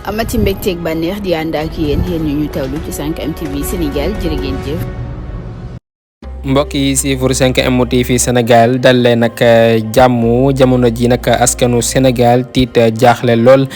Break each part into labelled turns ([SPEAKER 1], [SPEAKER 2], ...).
[SPEAKER 1] amati mbégteeg bànneex di ànd ak yéen ñu tawlu ci 5M TV Sénégal jërë ngeen jëf.
[SPEAKER 2] mbokk yi si 5M TV Sénégal dal leen nag jàmm jamono ji nag askanu Sénégal tiit jaaxle lool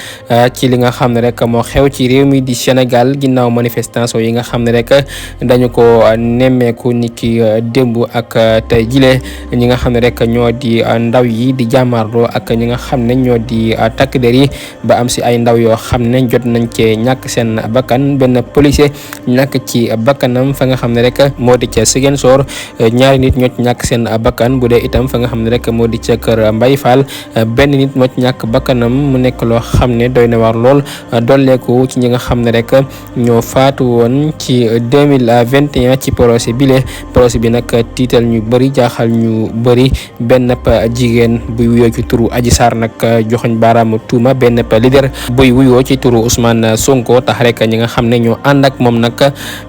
[SPEAKER 2] ci li nga xam ne rek moo xew ci réew mi di Sénégal ginnaaw manifestation yi nga xam ne rek dañu ko nemmeeku ni ki démb ak tey jile ñi nga xam ne rek ñoo di ndaw yi di jàmmarloo ak ñi nga xam ne ñoo di takk der yi ba am si ay ndaw yoo xam ne jot nañ cee ñàkk seen bakkan benn policier ñàkk ci bakkanam fa nga xam ne rek moo di ca Ziguinchor ñaari nit ñoo ci ñàkk seen bakkan bu dee itam fa nga xam ne rek moo di ca kër Mbaye Fall benn nit moo ci ñàkk bakkanam mu nekk loo xam ne doy na war lool dolleeku ci ñi nga xam ne rek ñoo faatu woon ci 2021 ci procès bi nag tiital ñu bëri jaaxal ñu bëri benn jigéen buy wuyoo ci turu Adji Sarr nag joxoñ baaraamu tuuma benn leader buy wuyoo ci turu Ousmane Sonko tax rek ñi nga xam ne ñoo ànd ak moom nag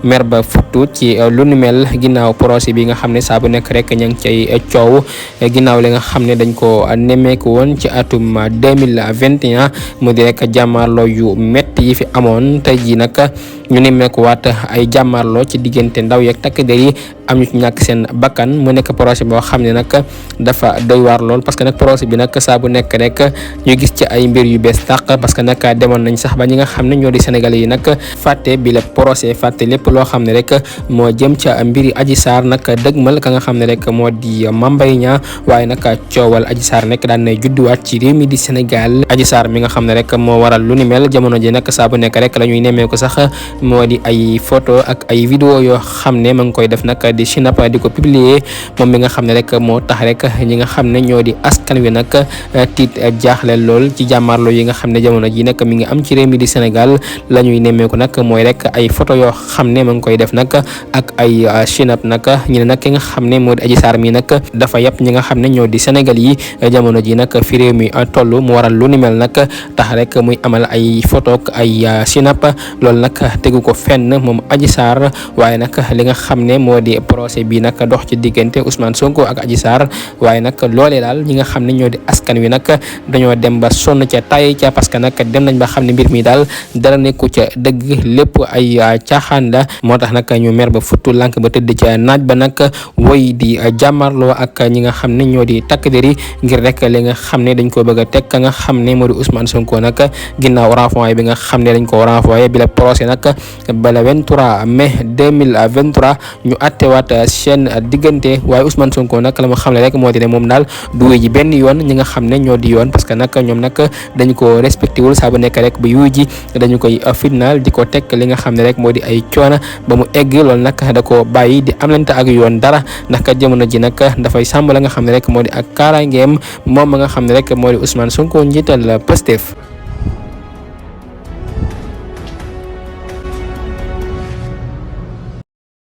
[SPEAKER 2] mer ba futtu ci lu nu mel ginnaaw procès bi nga xam ne saa bu nekk rek ña ngi cay coow ginnaaw li nga xam ne dañ ko nemmeeku woon ci atum 2021 mu di rek jàmmaarloo yu métti yi fi amoon tey jii nag ñu nemmeeku waat ay jàmmaarloo ci diggante ndaw yeeg takk der yi am ñu ci ñàkk seen bakkan mu nekk projet boo xam ne nag dafa doy waar lool parce que nag projet bi nag saa bu nekk rek ñu gis ci ay mbir yu bees tàq parce que nag demoon nañ sax ba ñi nga xam ne ñoo di sénégalais yi nag fàtte bi la projet fàtte lépp loo xam ne rek moo jëm ca mbiri Adji Sarr nag dëgmal ka nga xam ne rek moo di Mame Mbaye Niang waaye nag coowal Adji Sarr nekk daan nay judduwaat ci réew mi di Sénégal Adji Sarr mi nga xam ne rek moo waral lu ni mel jamono ji nag saa bu nekk rek la ñuy nemmeeku sax moo di ay photo ak ay vidéo yoo xam ne ma ngi koy def nag di sinap di ko publier moom mi nga xam ne rek moo tax rek ñi nga xam ne ñoo di askan wi nag tiit jaaxle lool ci jàmmaarloo yi nga xam ne jamono ji nag mi ngi am ci réew mi di Sénégal la ñuy nemmeeku nag mooy rek ay photo yoo xam ne ma ngi koy def nag ak ay sinap nag ñu ne nag ki nga xam ne moo di Adji Sarr mi nag dafa yàpp ñi nga xam ne ñoo di Sénégal yi jamono ji nag fi réew mi toll mu waral lu ni mel nag tax rek muy amal ay photo ak ay sinap loolu nag tegu ko fenn moom Adji Sarr waaye nag li nga xam ne moo di procès bi nag dox ci diggante Ousmane Sonko ak Adji Sarr waaye nag loolee daal ñi nga xam ne ñoo di askan wi nag dañoo dem ba sonn ca tay ca parce que nag dem nañ ba xam ne mbir mi daal dara nekku ca dëgg lépp ay caaxaan la moo tax nag ñu mer ba futtu lànk ba tëdd ca naaj ba nag woy di jàmmarloo ak ñi nga xam ne ñoo di takk der yi ngir rek li nga xam ne dañ ko bëgg a teg ka nga xam ne moo di Ousmane Sonko nag ginnaaw renvoyé bi nga xam ne dañ ko renvoyé bi la procès nag bala 23 mai 2023 ñu attewaat seen diggante waaye Ousmane Sonko nag la ma xam ne rek moo di ne moom daal du wuy ji benn yoon ñi nga xam ne ñoo di yoon parce que nag ñoom nag dañu ko respecté wul saa bu nekk rek bu yuy ji dañu koy fitnaal di ko teg li nga xam ne rek moo di ay coono ba mu egg loolu nag da ko bàyyi di amlante ak yoon dara ndax kat jamono ji nag dafay sàmm la nga xam ne rek moo di ak kaaraangeem moom ma nga xam ne rek moo di Ousmane Sonko njiital Pastef